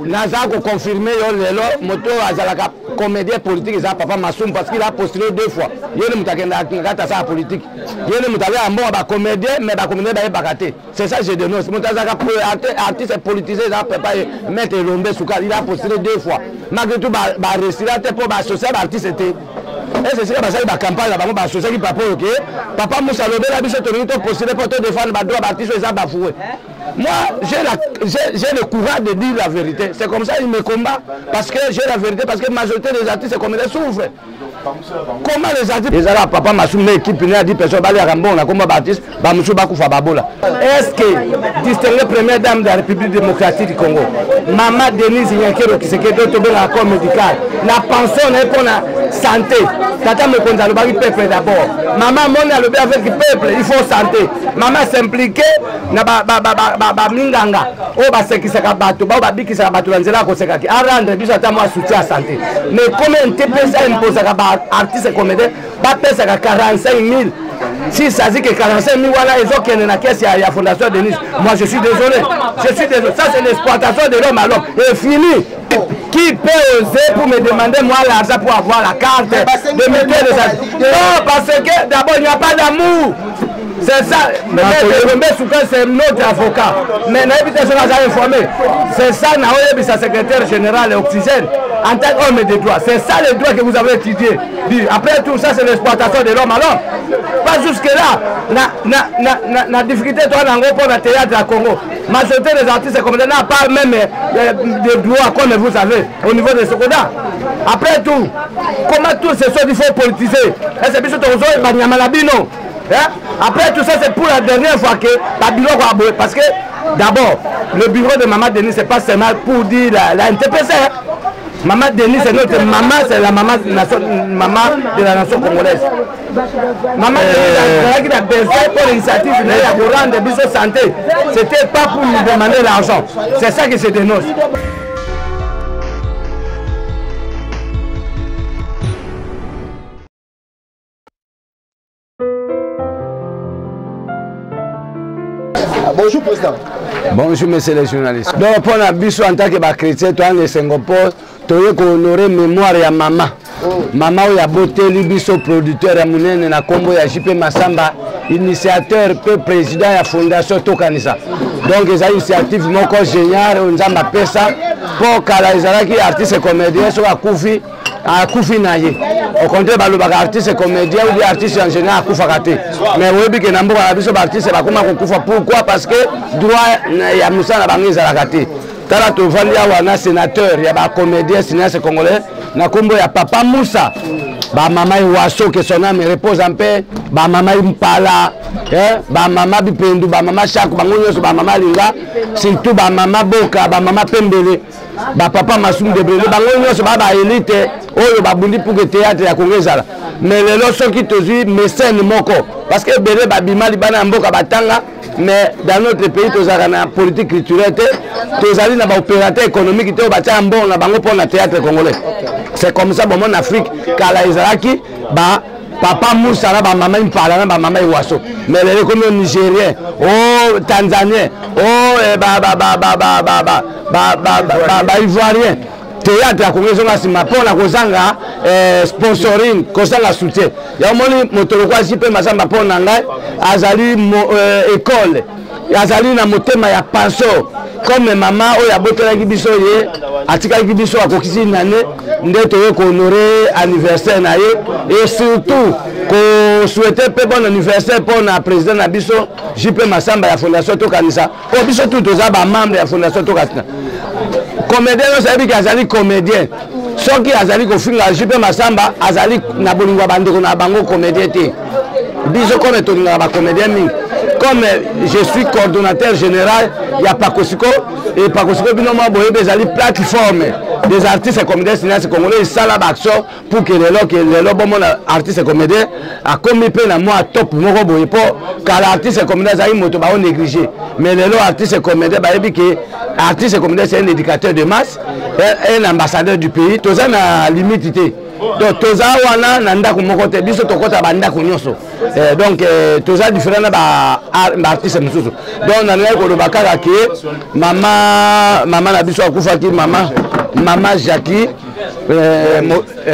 Naza ko confirmer yo lelo moto oyo azalaka comédien politique eza papa Masumu parce qu'il a postulé deux fois. Ye nde moto akendaka kati asala politique. Ye nde moto aliaka mbongo ba comédien mais ba comédien bayebaka te. C'est ça je dénonce. Moto azalaka artiste politisé eza papa ye maître Elombe Sukali. Il a postulé deux fois. Malgré tout ba ba réussira te mpo ba associer ba artiste te. Ese esika basali ba campagne na bango ba associaki papa oyo ke papa Moussa alobela biso tolingi to postuler mpo to défendre ba droit ba artiste oyo eza bafoué. Moi, j'ai le courage de dire la vérité. C'est comme ça qu'il me combat. Parce que j'ai la vérité, parce que la majorité des artistes comme ils souffrent. Comment les artistes ezala papa masumu na équipe na 10 personnes baliaka mbongo na komba baartiste bamosusu bakufa babola. Est-ce que distinguée première dame de la République démocratique du Congo, Mama Denise Nyakeru Tshisekedi oyo tobengaka corps médical, na pension na ye mpo na santé, tata mokonzi alobaki peuple d'abord. Mama amoni alobi avec peuple, il faut santé. Mama s'impliquer na baminganga oyo basekisaka bato baoyo babikisaka bato na nzela ya kosekaki arendre biso ata mwa soutien ya santé mais comme ntpsa imposaka baartiste comédien bapesaka 45 000 si s'agit que 45 000 wana ezokende na caisse ya, ya fondation Denise, moi je suis désolé, je suis désolé, ça c'est l'exploitation de l'homme à l'homme et fini. Qui peut oser pour me demander moi l'argent pour avoir la carte de mutuelle de santé? Non, parce que d'abord il n'y a pas d'amour. C'est ça. Mais Elombe Souka, c'est notre avocat. Mais nayebi te soki aza informé. C'est ça, naoyebisa secrétaire général Oxygène en tant qu'homme de droit. C'est ça le droit que vous avez étudié. Après tout ça, c'est l'exploitation de l'homme à l'homme. Pas jusque-là. Na, na, na, na, na difficulté, toi, dans le théâtre à Congo. Majorité des artistes comédiens n'a pas même de droit, comme vous savez, au niveau de Sokoda. Après tout, comment tous ces choses il faut politiser? Est-ce que biso banyama na bino? Hein? Après tout ça, c'est pour la dernière fois que babiloko aboye. Parce que d'abord, le bureau de Maman Denis, c'est pas seulement pour dire la NTPC. Hein? Maman Denis, c'est notre maman, c'est la maman, nation, maman de la nation congolaise. Maman Denis, qui a besoin pour l'initiative de rendre biso santé. C'était pas pour nous demander l'argent. C'est ça qui se dénonce. Bonjour président. Bonjour monsieur les journalistes. Donc pour na biso en tant que ba chrétien to en esengo po toye ko honorer mémoire ya mama. Oh. Mama oyo aboteli biso producteur ya munene na kombo ya JP Massamba, initiateur pe président ya fondation Tokanisa. Donc eza initiative moko géniale oyo Nzambe apesa po kala ezalaki artiste comédien soki akufi akufi na ye. Au contraire balobaka artiste comédien ou bien artiste en général akufaka te. Mais oyebi ke na mboka na biso ba artiste bakoma kokufa. Pourquoi? Parce que droit ya mosala na bango ezalaka te. Tala tovandi awa na sénateur ya ba comédien cinéaste congolais na kombo ya Papa Moussa. Ba mama Iwaso que son âme repose en paix, ba mama Impala, hein, ba mama Bipendu, ba mama Chaku, bango nyonso ba mama Linga, surtout ba mama Boka, ba mama Pembele, ba papa Masumu de Brele, bango nyonso ba ba élite oyo babundi pour que théâtre ya Congo ezala. Mais lelo soki tozwi mécène moko, parce que ebele babima libanda ya mboka batanga, mais dans notre pays tozalaka na politique culturelle te, tozali na ba opérateur économique te oyo batiaka mbongo na bango mpo na théâtre congolais. C'est comme ça bomona Afrique kala ezalaki ba papa Moussa na ba mama Impala na ba mama Iwaso, mais lelo ekomi o Nigérien, o Tanzanien, o ba ba ba ba ba ba ba ba ba ba ba Ivoirien. Théâtre ya Congo ezonga nsima mpo na kozanga sponsoring, kozanga soutien. Ya omoni moto lokola JP Massamba mpo na ngai azali école, azali na motema ya penso comme mama oyo abotelaki biso ye atikaki biso akokisi nane nde toye kohonorer anniversaire na ye et surtout kosouhaiter mpe bon anniversaire mpo na président na biso JP Massamba ya fondation Tokanisa, po biso tout toza ba membre ya fondation Tokanisa. Comédien nyonso ayebi ke azali comédien, soki azali kofinga JP Massamba azali na bolingo ya bandeko na bango comédien te. Biso comme tolingaka ba comédien mingi, comme je suis coordonnateur général ya Pakosiko, et Pakosiko bino mwa boyebi ezali plateforme des artistes et comédiens cinéastes congolais, esala ba action pour que lelo ke lelo bomona artiste et comédien akomi mpe na mwa top moko boye, po kala artiste et comédien azalaki moto bao négligé, mais lelo artiste et comédien bayebi ke artiste et comédien c'est un éducateur de masse, un ambassadeur du pays. Toza na limite te. Donc toza wana na ndako moko te, biso tokɔta bandako nyonso. Donc toza différent na baartiste mosusu. Donc nalingaki koloba kaka ke mama na biso akufaki, mama Jackie,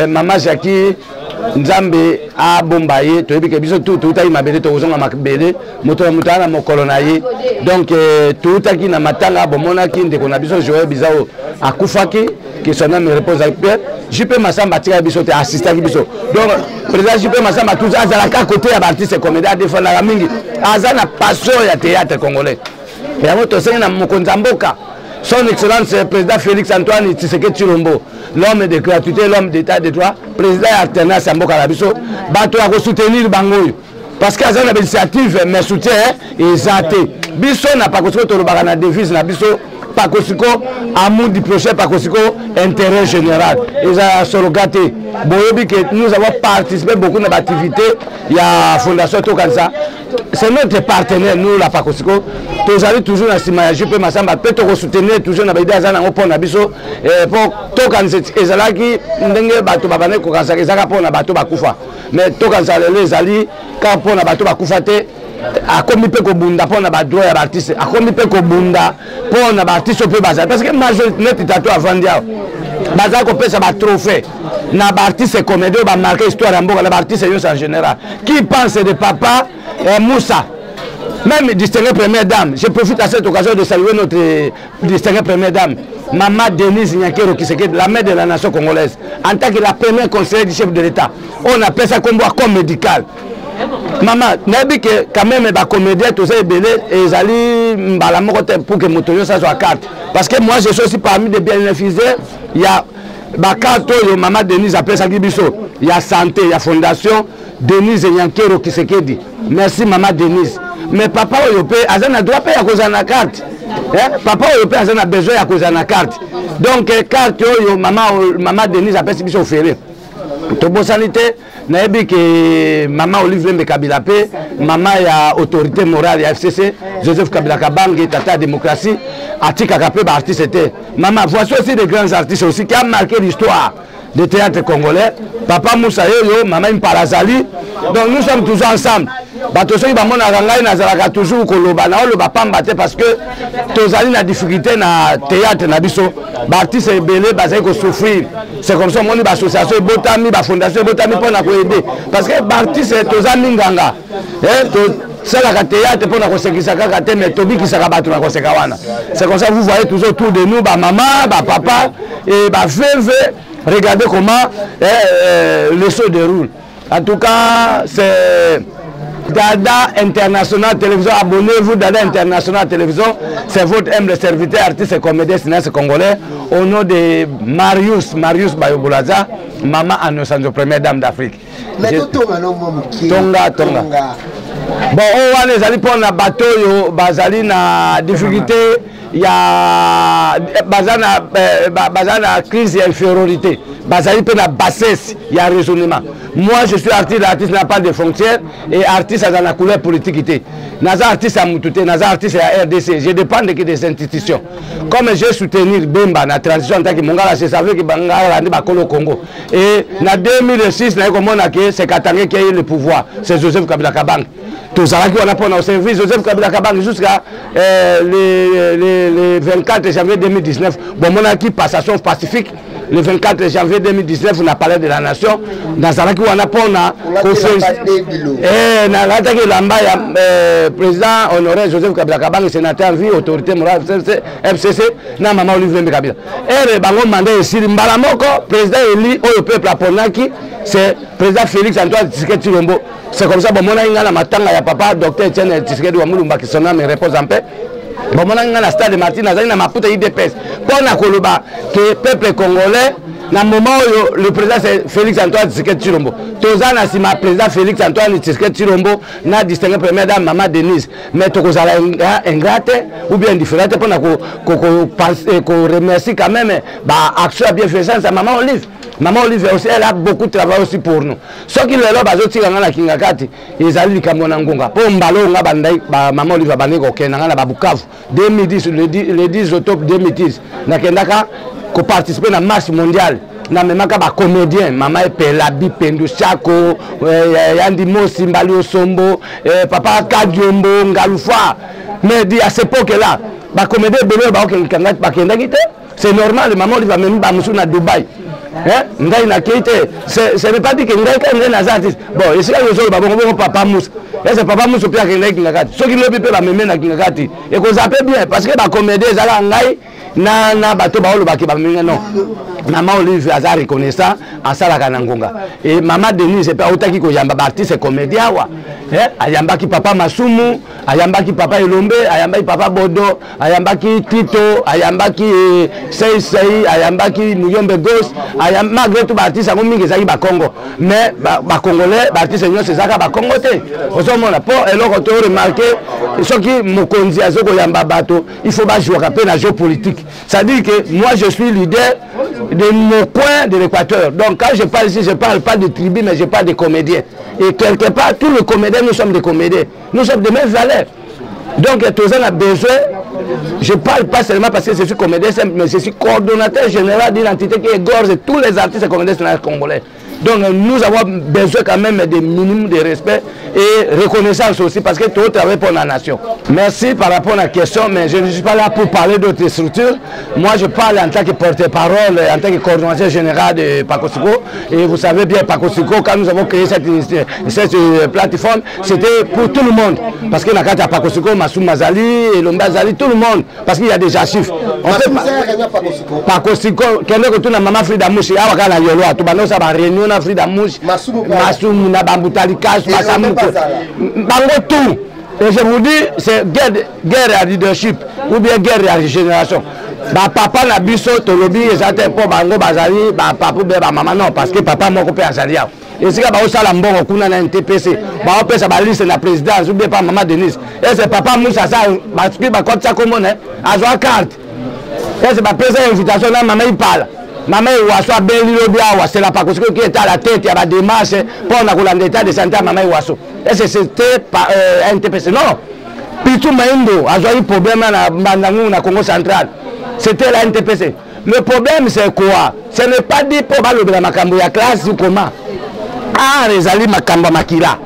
mama Jackie, Nzambe abomba ye. Toyebi ke biso tu toutaki mabele, tokozonga mabele, moto na moto aya na mokolo na ye. Donc toutaki na matanga, bomonaki ndeko na biso Joel Bizao akufaki, que son âme repose en paix. JP Massamba atikaki biso te, assistaki biso. Donc président JP Massamba toujours azalaka côté ya baartiste comédien, adefendaka mingi, aza na passion ya théâtre congolais. Yango tosengi na mokonzi ya mboka, Son Excellence Président Félix Antoine Tshisekedi Tshilombo, l'homme de gratuité, l'homme d'état de droit, président ya alternance ya mboka na biso, bato ya kosoutenir bango oyo, parce que aza na bainitiative, mais soutien eza te. Biso na Pakosiko tolobaka na devise na biso Pakosiko, amour du prochain, Pakosiko, intérêt général. Eza sologa te. Boyebi que nous avons participé beaucoup na baactivité ya fondation Tokanisa, c'est notre partenaire. Nous, la Pakosiko, tozali toujours na nsima ya JP Masamba mpe tokosoutenir toujours na baide aza nango mpo na biso. Mpo Tokanisa ezalaki ndenge bato babandaki kokanisaka, ezalaka mpo na bato bakufa, mais Tokanisa lelo ezali kaka mpo na bato bakufa te. Akomi mpe kobunda mpo na badroit ya baartiste, akomi mpe kobunda mpo na baartiste oyo mpe bazali, parce que majorité neti tato avandi awa, bazali kopesa batrophée na baartiste comédie oyo bamarqué histoire ya mboka, na baartiste nyonso en général. Qui pense de papa Moussa, même distinguée première dame, je profite à cette occasion de saluer notre distinguée première dame, Maman Denise Nyakeru Tshisekedi, la mère de la nation congolaise, en tant que la première conseillère du chef de l'État. On appelle ça comme comme médical. Mama, nayebi ke quand même bacomédien toza ebele, ezali mbala moko te pour que moto nyonso azwa carte, parce que moi je suis aussi parmi des bénéficiaires ya bacarte oyo mama Denise apesaki biso ya santé ya fondation Denise Nyankero Kisekedi. Merci mama Denise. Mais papa oyo mpe aza na droit mpe ya kozala na carte, eh? Papa oyo mpe aza na besoin ya kozala na carte. Donc carte oyo mama Denise apesi biso ofele, tobosani te. Nayebi ke mama Olive Lembe Kabila mpe mama ya autorité morale ya FCC, Joseph Kabila Kabange, tata ya démocratie, atikaka mpe baartiste te. Mama, voici aussi des grands artistes aussi qui a marqué l'histoire de théâtre congolais, papa Moussa Yoyo, mama Impala Zali. Donc nous sommes toujours ensemble. Bato soki bamonaka ngai, nazalaka toujours koloba, naoloba pamba te, parce que tozali na difficulté na théâtre na biso, baartiste ebele bazali kosouffrir. C'est comme ça omoni baassociation ebotami, bafondation ebotami mpo na koaider, parce que baartiste toza minganga, tosalaka théâtre mpo na kosekisa kaka te, mais tobikisaka bato na koseka wana. C'est comme ça, vous voyez toujours autour de nous bamama, bapapa et baveuve. Regardez comment le show déroule. En tout cas, c'est Dada International Télévision. Abonnez-vous, Dada International Télévision. C'est votre humble serviteur, artiste et comédien, cinéaste congolais. Au nom de Marius, Marius Bayobulaza, Maman Anosanjo, première dame d'Afrique. Mais totonga no mwa moke. Tonga, tonga. Bon, oyo wana ezali mpona bato oyo bazali na difficulté ya baza na crise ya infériorité, bazali mpe na bassesse ya raisonnement. Moi je suis artiste, l'artiste n'a pas de frontières et artiste aza na couleur politique te. Naza artiste ya mutu te, naza artiste ya RDC. Je dépends de des institutions. Comme j'ai soutenir Bemba na transition en tant que mongala, je savais que bangala nde bakolo Congo. Et na 2006 naye komona ke c'est Katanga qui a eu le pouvoir, c'est Joseph Kabila Kabange. Tozalaki wana mpona oservi Joseph Kabila Kabange jusqu'à le 24 janvier 2019. Bomonaki passation pacifique le 24 janvier 2019 na Palais de la Nation. Nazalaki wana mpona nalataki elamba ya président honoré Joseph Kabila Kabange, sénateur vie, autorité morale FCC, na mama Olive Lembe Kabila. Ere bango mandat esili, mbala moko président eli oyo peuple aponaki, c'est président Félix Antoine Tshisekedi Tshilombo. C'est comme ça bomonaki ngai na matanga ya papa docteur Etienne Tshisekedi wa Mulumba, que son âme repose en paix. Bomonaki ngai na stade Martyrs, nazali na maputa UDPS mpo na koloba ke peuple congolais, na moment oyo, le président c'est Félix Antoine Tshisekedi Tshilombo. Toza na nsima président Félix Antoine Tshisekedi Tshilombo na distingué première dame mama Denise. Mais tokozala ingrat te ou bien indifférent te mpona koremercier quand même baaction ya bienfaisance ya mama Olive. Maman Olive aussi, elle a beaucoup travaillé aussi pour nous. Soki lelo bazotika nga na kinga kati, ezali likambo na ngonga mpo mbala oyo nga bandai, mama Olive abandaki kokende nga na babukavu 2010, le 10 octobre 2010, nakendaka koparticiper na marche mondiale. Namemaka bacomédien, mama Epela, Bipendu, Chako, Yandi Mosi, Mbali Osombo, papa Kadiombo, Ngalufa. Mais dit à cette époque là, bacomédien ebele oyo baokende bakendaki te. C'est normal, mama Olive amemi bamosusu na Dubai. Ngai nakei te, ce n'est pas dit que ngai kaka ngai naza artiste. Bon, esika nyonso bongo bongo papa Moussa, ese papa Moussa mpe akendaki Kingakati. Soki lobi mpe bameme na Kingakati, ekozala mpe bien, parce que bacomédien ezalaka ngai na bato baolobaki bameme. Non, mama Olive aza reconnaissant, asalaka na ngonga. E mama Denise mpe autaki koyamba baartiste comédien awa, ayambaki papa Masumu, ayambaki papa Elombe, ayambaki papa Bodo, ayambaki Tito, ayambaki Seisei, ayambaki Muyombe Gauche. Malgré tout, baartiste yango mingi ezalaki bakongo, mais bacongolais, baartiste nyonso ezalaka bakongo te. Ozomona, mpo eloko to remarke, soki mokonzi aza koyamba bato, il faut bajouaka mpe na jeu politique. C'est-à-dire que moi, je suis leader de mon coin de l'Équateur. Donc quand je parle ici, je parle pas de tribu, mais je parle de comédiens. Et quelque part, tous les comédiens, nous sommes des comédiens, nous sommes de mêmes valeurs. Donc toza na besoin. Je parle pas seulement parce que je suis comédien simple, mais je suis coordonnateur général d'une entité qui égorge tous les artistes et comédiens congolais. Donc nous avons besoin quand même de minimum de respect et reconnaissance aussi, parce que tout travaille pour la nation. Merci par rapport à la question, mais je ne suis pas là pour parler d'autres structures. Moi, je parle en tant que porte-parole, en tant que coordonnateur général de Pakosiko. Et vous savez bien, Pakosiko, quand nous avons créé cette plateforme, c'était pour tout le monde. Parce que la carte à Pakosiko, Massoum Mazali, Elomba Azali, tout le monde. Parce qu'il y a des archives. On fait Pakosiko, kende kotuna mama Frida Mouchi, awa kaka na Yolo, tobanda osala baréunion na Frida Mouchi, Masumu na Bambutali Kasu, Basamuko, bango tout. Et je vous dis, c'est guerre, guerre ya leadership ou bien guerre ya génération. Bapapa na biso, tolobi eza te mpo bango bazali bapapa ou bien bamama, non, parce que papa moko mpe azali awa. Esika baosala mbongo kuna na NTPC, baopesa baliste na présidence ou bien pa mama Denise. Ese papa Moussa sa baski bakotisa kombo na azwa carte. Ese bapesa invitation na mama Ipala. Mama Iwaso abeli lobi awa, c'est la Pakosiko qui est à la tête ya badémarche mpo na kolanda état de santé ya mama Iwaso. Ese c'était NTPC? Non. Pitu Maindo azwaki problème na Mbandangungu na Congo central, c'était la NTPC. Le problème, c'est quoi? Ce n'est pas dit mpo balobela makambo ya classe ou comment. Art ezali makambo ya makila.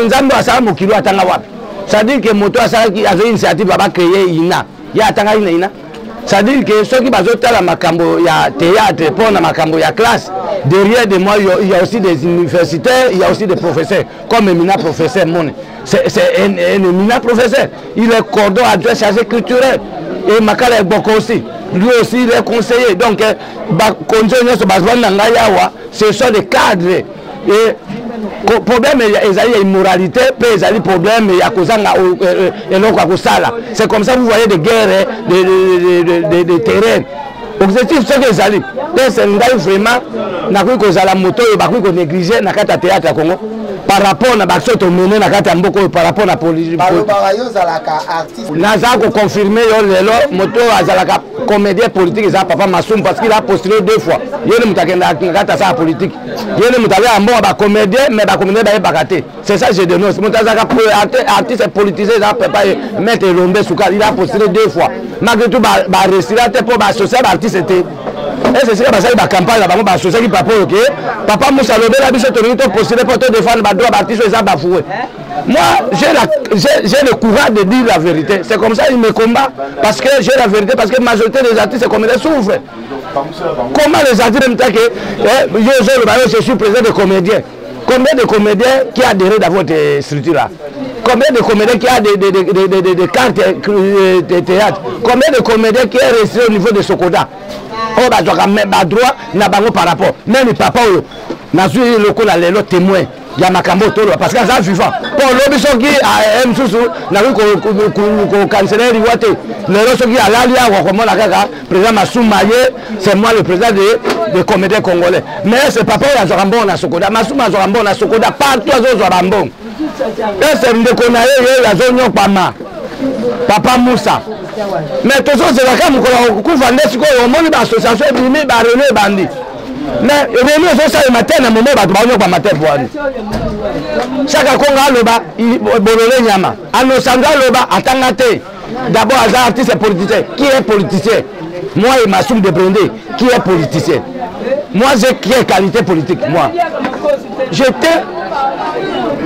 Nzambe asala mokili, atanga wapi? C'est-à-dire que moto asalaki, azwi initiative bacréer INA, ye atangaki na INA. C'est-à-dire que soki bazotala makambo ya théâtre mpo na makambo ya classe, derrière de moi il y a aussi des universitaires, il y a aussi des professeurs, comme éminent professeur Mone. C'est un éminent professeur, il est cordon adjoint chargé culturel. Et Makala Eboko aussi, lui aussi il est conseiller. Donc bakonzi nyonso bazwani na ngai awa, ce sont des cadres. Et problème ezali ya immoralité, mpe ezali problème ya kozanga eloko ya kosala. C'est comme ça, vous voyez, des guerres de terrain. Objectif soki ezali te, ngai vraiment nakoki kozala moto oyo bakoki konéglige na kati ya théâtre ya Congo par rapport na baaction tomene na kati ya mboka oyo, par rapport na naza koconfirme yo lelo, moto oyo azalaka comédien politique eza papa Masumu, parce qu'il a postulé deux fois. Ye nde moto akendaka na kati, asala politique. Ye nde moto alea mbongo bacomédien, mais bacomédien bayebaka te. C'est ça, je dénonce. Moto azalaka artiste politisé eza papa maître Elombe Sukal. Il a postulé deux fois, malgré tout baresila te mpo baassocia baartiste te. Ese esika basali bacampagne na bango, baasociaki papa oyo ke papa Musa alobela biso, tolingi topostule mpo todefendre badroit baartiste oyo eza bafoué. Moi, j'ai le courage de dire la vérité. C'est comme ça qu'il me combat. Parce que j'ai la vérité, parce que la majorité des artistes comédiens souffrent. Comment les artistes, même temps que je suis président des comédiens? Combien de comédiens qui adhèrent dans votre structure-là? Combien de comédiens qui a des cartes de théâtre? Combien de comédiens qui est resté au niveau de Sokoda? Oh, bah, bah, droit, na bango par rapport. Même papa, nazwi lokola lelo témoin ya makambo toloba, parce que aza vivant. Mpo olobi soki mosusu nakoki kokanisela liwa te. Lelo soki alali awa, komona kaka président Masuma ye, c'est moi le président de comédien congolais. Mais c'est papa oyo azwaka mbongo na Sokoda. Masuma azwaka mbongo na Sokoda, partout azozwa bambongo. Ese ndeko na ye ye azonyokwama, papa Musa, mais tozozelaka mokolo ya kokufa nde sikoyo omoni baassociation ebimi, baréunion ebandi. Mais réunion ezosalema te na momo bato baonyokwama te. Po wani Chaka Konga aloba bolole nyama, Anosando aloba atanga te. D'abord aza artiste politicien. Qui est politicien? Moi et Massoum de Brende, qui est politicien. Moi, j'ai quelle qualité politique, moi. J'étais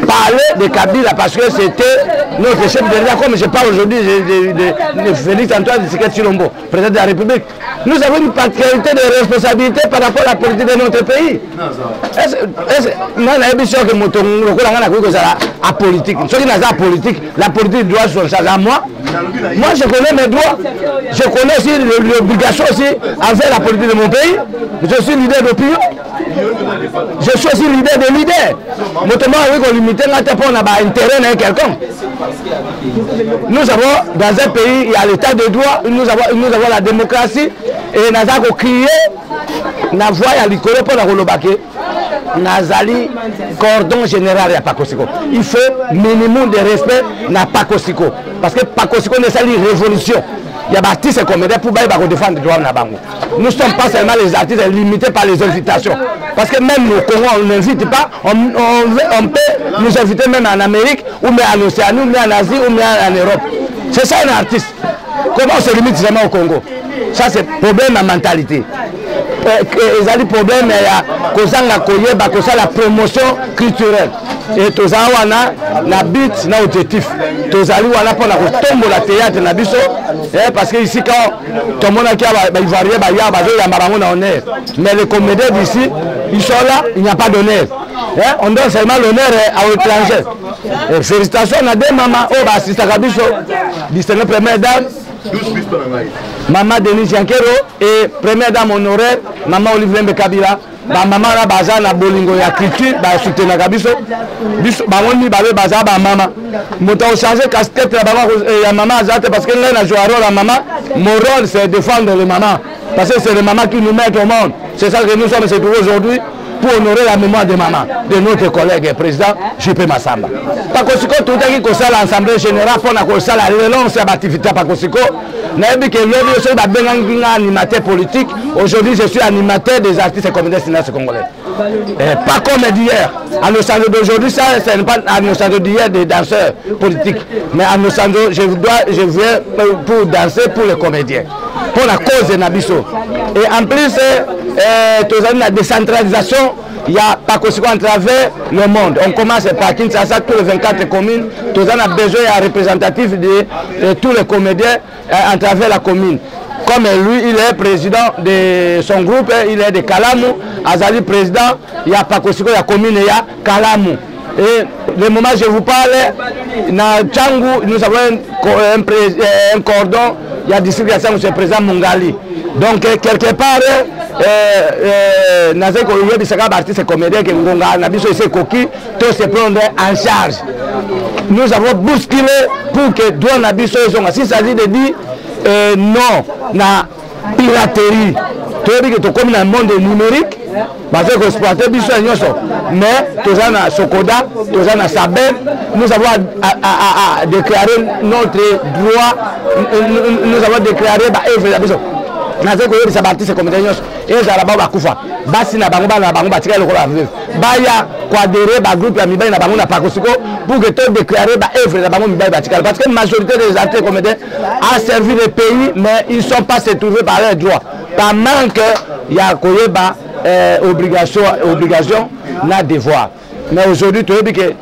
parlé de Kabila parce que c'était notre chef de l'État, comme je parle aujourd'hui de, de, Félix Antoine Tshisekedi Tshilombo, président de la République. Nous avons une particularité de responsabilité par rapport à la politique de notre pays. Nga nayebi soki moto lokola nga nakoki kozala apolitique. Soki naza apolitique, la politique doit son charge à moi. Moi, je connais mes droits. Je connais aussi l'obligation aussi envers la politique de mon pays. Je suis leader d'opinion. Je suis aussi leader de leader. Moto moko akoki kolimite nga te mpo na baintérêt na ye quelconque. Nous avons, dans un pays, il y a l'état de droit, nous avons, nous avons la démocratie, et naza kocrier na voix ya likolo mpo na koloba ke nazali cordon général ya Pakosiko. Il faut minimum de respect na Pakosiko parce que Pakosiko nde esali révolution ya baartiste comédien pour bayeba kodefendre droit na bango. Nous sommes pas seulement les artistes limités par les invitations parce que même au Congo on n'invite pas, on, on, on peut nous inviter même en Amérique ou même en Océanie ou même en Asie ou même en Europe. C'est ça un artiste. Comment on se limite seulement au Congo? Ça c'est problème ya mentalité. Ezali problème ya kozanga koyeba kosala promotion culturelle. E tozala wana na but na objectif, tozali wana mpona kotombola théâtre na biso, parce que ici quand tomonaki baivoirien baya bazoyamba bango na honneur, mais les comédiens d'ici ils sont là, il n'y a pas d'honneur. On donne seulement l'honneur à l'étranger. Félicitations na deux mama oyo baassistaka biso, distingue première dame Mama Denise Yankero et première dame honoraire Mama Olive Lembe Kabila. Bamama wana baza na bolingo ya culture, basoutenaka biso biso bango mibale baza bamama. Moto akochange casquette na bango ya mama aza te, parce que ngai na joua rôle ya mama. Mon rôle, c'est défendre le maman, parce que c'est le maman qui nous met au monde. C'est ça que nous sommes c'est aujourd'hui pour honorer la mémoire de maman de notre collègue président JP Massamba. Pakosiko toutaki kosala assemblée générale mpona kosala relance ya baactivité ya Pakosiko. Nayebi ke lobi soki babengaki nga animateur politique, aujourd'hui je suis animateur des artistes et comédiens cinéastes congolais. Eh, pas comme d'hier. Anosanzo d'aujourd'hui, ça, ce n'est pas Anosanzo d'hier des danseurs politiques. Mais Anosanzo, je dois, je viens pour danser pour les comédiens, pour la cause de Nabiso. Et en plus, eh, la décentralisation, il y a Pakosiko à travers le monde. On commence par Kinshasa, tous les 24 communes. Tous on a besoin d'un représentatif de tous les comédiens à travers la commune. Comme lui, il est président de son groupe, il est de Kalamu, Azali président, il y a Pakosiko, il y a commune, il y a Kalamu. Et le moment où je vous parle, dans Tshangu, nous avons un cordon, il y a district ya Tshangu, c'est président Mungali. Donc quelque part, nazali koyebisaka baartiste comédien ke ngonga na biso esi ekoki to se prendre en charge. Nous avons bousculé pour que droit na biso ezonga. S'il s'agit de dire non na piraterie, toyebi ke tokomi na monde numérique, bazali koexploite biso ya nyonso, mais toza na Sokoda, toza na Sabel. Nous avons à déclaré notre droit, nous avons déclaré baevre na biso. Nazali koyebisa baartiste comédien nyonso, ezala bao bakufa basi na bango, bana na bango batikali lokola baveuve, baya koadere bagroupe ya mibali na bango na Pakosiko pour que to déclare baevre na bango mibali batikali, parce que majorité des artistes comédiens a servi le pays, mais ils sont pas se trouver par leurs droits, par manque ya koyeba obligation, obligation na devoir. Mais aujourd'hui toyebi ke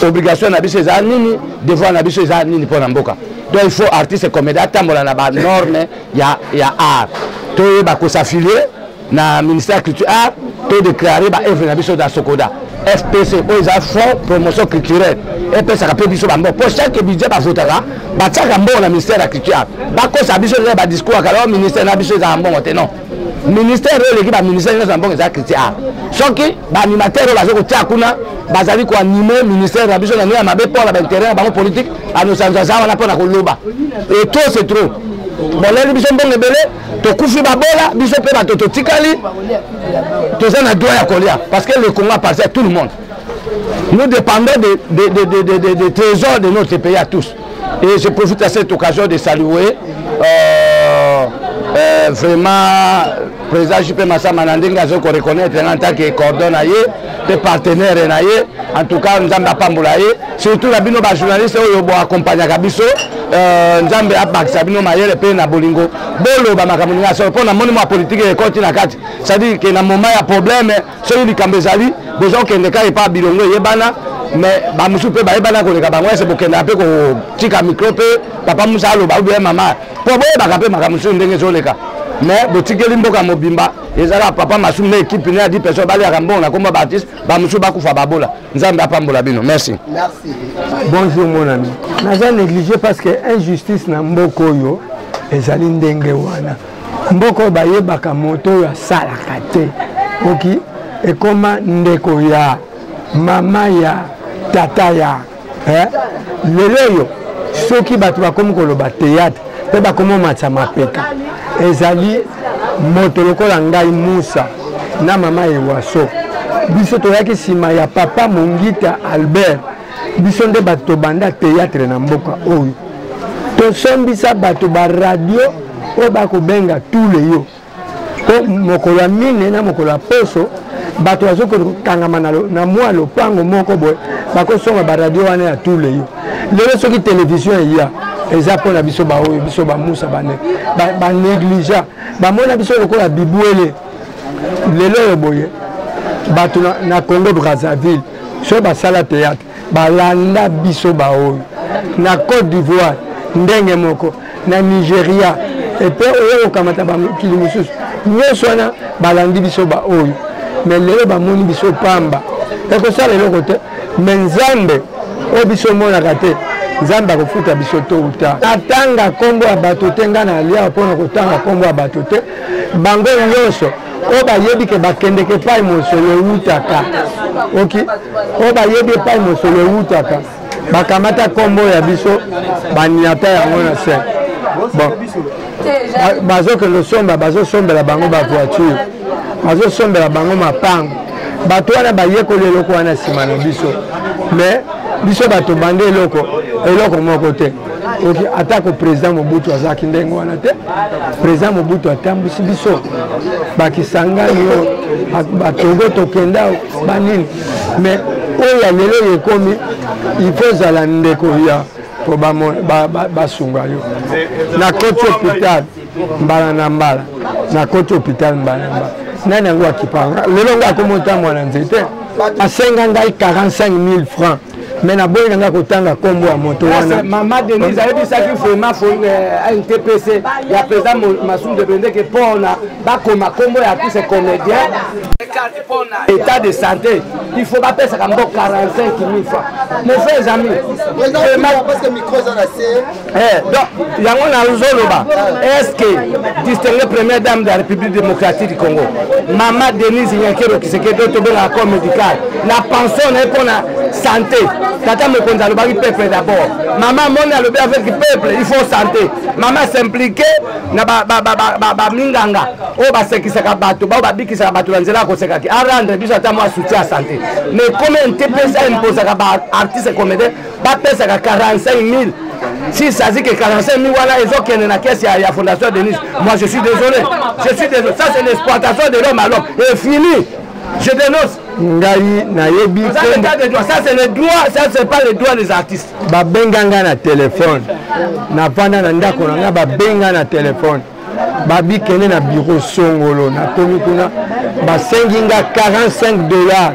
obligation na biso eza nini, devoir na biso eza nini mpo na mboka. Donc il faut artiste comédien atambola na banorme ya art, toyeba kos'affilier na ministère ya culture art, to déclarer baevre na biso na Sokoda FPC oyo eza Fonds promotion culturelle, epesaka mpe biso bambongo, mpo chaque budget bavotaka batiaka mbongo na ministère ya culture art. Bakosa biso eza badiscours ya kala, ministère na biso ezala mbongo te. Non, ministère oyo eleki baministère nyonso na mbongo eza culture art. Soki baanimateur oyo baza kotia kuna bazali koanime ministère na biso na ndenge ya mabe mpo na baintérêt na bango politique, anosanzo aza wana mpo na koloba. Et trop c'est trop, boleli biso mbongo ebele, tokufi babola biso mpe bato totikali, toza na droit ya kolia, parce que le Congo appartient à tout le monde. Nous dépendons de trésors de notre pays à tous. Et je profite à cette occasion de saluer Vraiment président JP Massamba na ndenge azo ko reconnaître en tant que cordon na ye pe partenaire na ye, en tout cas Nzambe apambola ye, surtout na bino ba journaliste oyo bo accompagnaka biso. Nzambe abakisa bino mayele pe na bolingo, boloba makambo ninga solo mpo namoni mwa politike ekoti na kati, c'est-à-dire ke na moment ya problème soki likambo ezali boza kokende kaka epa bilongo eyebana, mais bamosusu mpe bayebana koleka bango. Ese bokendaka mpe kotika micro mpe papa Musa aloba ou bien mama, mpo boyebaka mpe makambo mosusu ndenge ezoleka, mais botikeli mboka mobimba ezalaka papa Masumu na équipe ne ya 10 personnes baliaka mbongo na komba baartiste, bamosusu bakufa babola. Nzambe apambola bino, merci. Merci. Bonjour mon ami. Naza négligé parce que injustice na mboka oyo ezali ndenge wana. Mboka oyo bayebaka moto oyo asalaka te. Oki ekoma ndeko ya mama ya tata ya eh? Lelo oyo soki bato bakomi koloba théâtre mpe bakomi omatisa mapeka, ezali moto lokola ngai Musa na mama Ewaso. Biso toyaki nsima ya papa Mongita Albert, biso nde bato tobanda théâtre na mboka oyo. Tosombisa bato baradio oyo bakobenga tuleyo mpo mokolo ya mine na mokolo ya poso bato bazokokangama na mwa lopango moko boye, bakosomba baradio wana ya tuleyo. Lelo soki televizio eya, eza mpo na biso baoyo biso bamusa banégligea, bamona biso lokola bibwele. Lelo oyo boye bato na Congo Brazzaville soki basala théâtre, balanda biso baoyo. Na Côte d'Ivoire ndenge moko, na Nigeria epe oyo kokamata bamokili mosusu nyonso wana balandi biso baoyo. Mais lelo bamoni biso pamba, ekosala eloko te. Mais Nzambe oyo biso omonaka te, Nzambe akofuta biso to ou tard. Natanga nkombo ya bato te, ngai na alia mpona kotanga nkombo ya bato te. Bango nyonso oyo bayebi ke bakendeke epai mosolo ewutaka, oki oyo bayebi epai mosolo ewutaka, bakamata nkombo ya biso, baniata yango na se. Bon, bazokende osomba, bazosombela bango bavoiture, bazosombela bango mapango. Bato wana bayekoli eloko wana nsima na biso, mais biso bato banda eloko eloko moko te. Oki atako président Mobutu azalaki ndenge wana te. Président Mobutu atambwisi biso bakisangani oyo, batogo tokenda banini, mais oyo ya lelo oyo ekomi, il faut ozala ndeko ya po basunga yo. Nakoti hôpital mbala na mbala, nakoti hôpital mbala na mbala, nani yango akipanga? Lelo ngai akomi otambola na nzete, asenga ngai 45 000 francs, mais naboyi na ngai kotanga nkombo ya moto wana. Mama Denise ayebisaki vraiment NTPC ya président Masumu de Bendeke mpona bakoma nkombo ya artiste comédien état de santé, il faut bapesaka mbo 45 000 francs. Mon frère amis, parce que micro eza na se. Donc yango nazoloba, est ce que distingué première dame de la République démocratique du Congo, mama Denise Nyakeru Tshisekedi, oyo tobengaka corps médical na pension na ye mpona santé, tata mokonzi alobaki peuple d'abord, mama amoni alobi avec peuple il faut santé, mama s'impliquer na baminganga oyo basekisaka bato, bao babikisaka bato na nzela ya kosekaki, arendre biso ata mwa soutien ya santé. Mais comme NTPC imposaka baartiste comédien bapesaka 45 000, si ça dit que 45 000 wana ezokende na caisse ya fondation Denise, moi je suis désolé, je suis désolé, ça c'est l'exploitation de l'homme à l'homme et fini, je dénonce. Ngai nayebi. Ça c'est l'état de droit, ça c'est le droit, ça c'est pas le droit des artistes. Babenga ngai na telefone, navanda na ndako na ngai, babenga na telefone, babikende na bureau songolo. Nakomi kuna, basengi nga 45 $.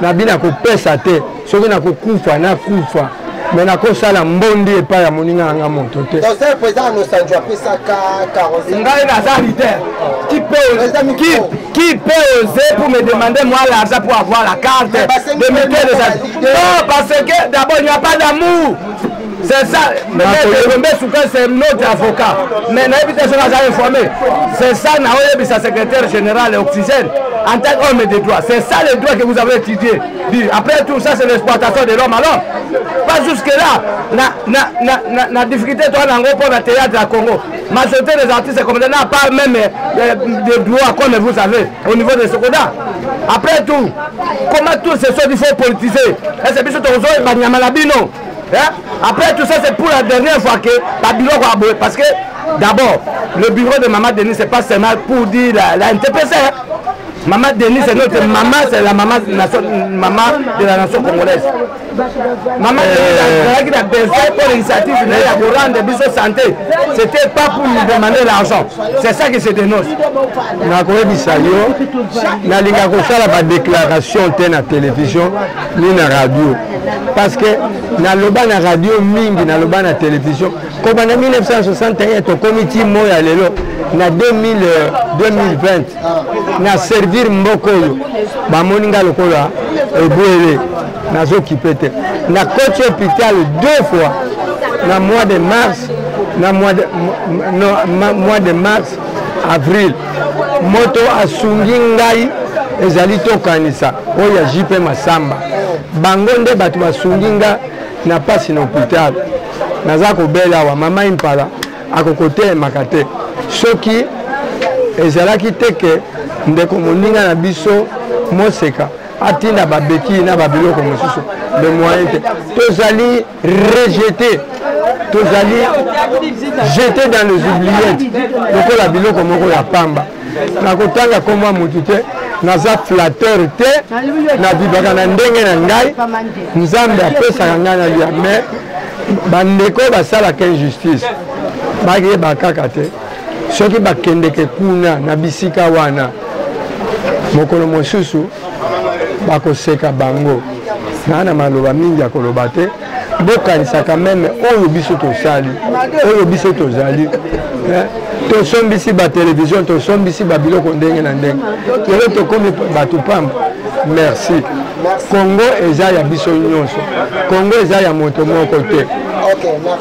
Nabi nakopesa te, soki nakokufa nakufa, me nakosala mbondi epai ya moninga na nga moto te. Ngai naza leader qui peut oser pour me demander, moi, l'argent pour avoir la carte de mutuelle de santé? Non, parce que d'abord il n'y a pas d'amour, c'est ça. Elombe Souka, c'est notre avocat, mais nayebi te soki aza informé. C'est ça naoyebisa secrétaire général et Oxygène en tant qu'homme de droit, c'est ça le droit que vous avez étudié. Après tout, ça c'est l'exploitation de l'homme à l'homme. Pas jusque là na difficulté toi nango mpo na théâtre ya Congo, majorité des artistes comédiens n'a pas même de droit comme vous savez au niveau de Sokoda. Après tout, comment tous ces choses, il faut politiser? Est-ce biso tokozoyeba nyama na bino? Après tout ça, c'est pour la dernière fois que babiloko ya boye, parce que d'abord le bureau de Maman Denis, c'est pas seulement pour dire la NTPC, hein. Maman Denis, c'est notre maman, c'est la maman, nation, maman de la nation congolaise. Maman Denis azalaki na besoin pour l'initiative na ye ya korendre biso santé. C'était pas pour nous demander l'argent. C'est ça qui se dénonce. Nakoyebisa yo, nalinga kosala badéclaration te na télévision ni na radio, parce que naloba na radio mingi, naloba na télévision kobanda 1961, tokomi ti moi ya lelo na 2000, 2020. Na servir mboka oyo, bamoni nga lokola ebwele, nazokipe te. Nakoti hôpital deux fois, na mois de mars, na mois de, no, ma, mois de mars, avril. Moto asungi ngai ezali tokanisa oyo ya JP Masamba. Bango nde bato basungi nga na pasi na hôpital. Naza kobela awa, mama Impala akokotelemaka te soki ezalaki te ke ndeko moninga na biso Moseka atinda babeki na babiloko mosusu. Le moyen te, tozali rejeté, tozali jeté dans les oubliettes lokola biloko moko ya pamba. Nakotanga komwa mutu te, naza flatteur te, navivaka na ndenge na ngai, Nzambe apesaka ngai nalia. Mais bandeko basalaka injustice, bayeba kaka te soki bakendeke kuna na bisika wana, mokolo mosusu bakoseka bango. Naa na maloba mingi ya koloba te. Bokanisaka meme oyo biso tosali, oyo biso tozali, tosombisi batelevizio, tosombisi babiloko ndenge na ndenge, lelo tokomi bato pamba. Merci. Congo eza ya biso nyonso, Congo eza ya moto moko te. Okay, merci.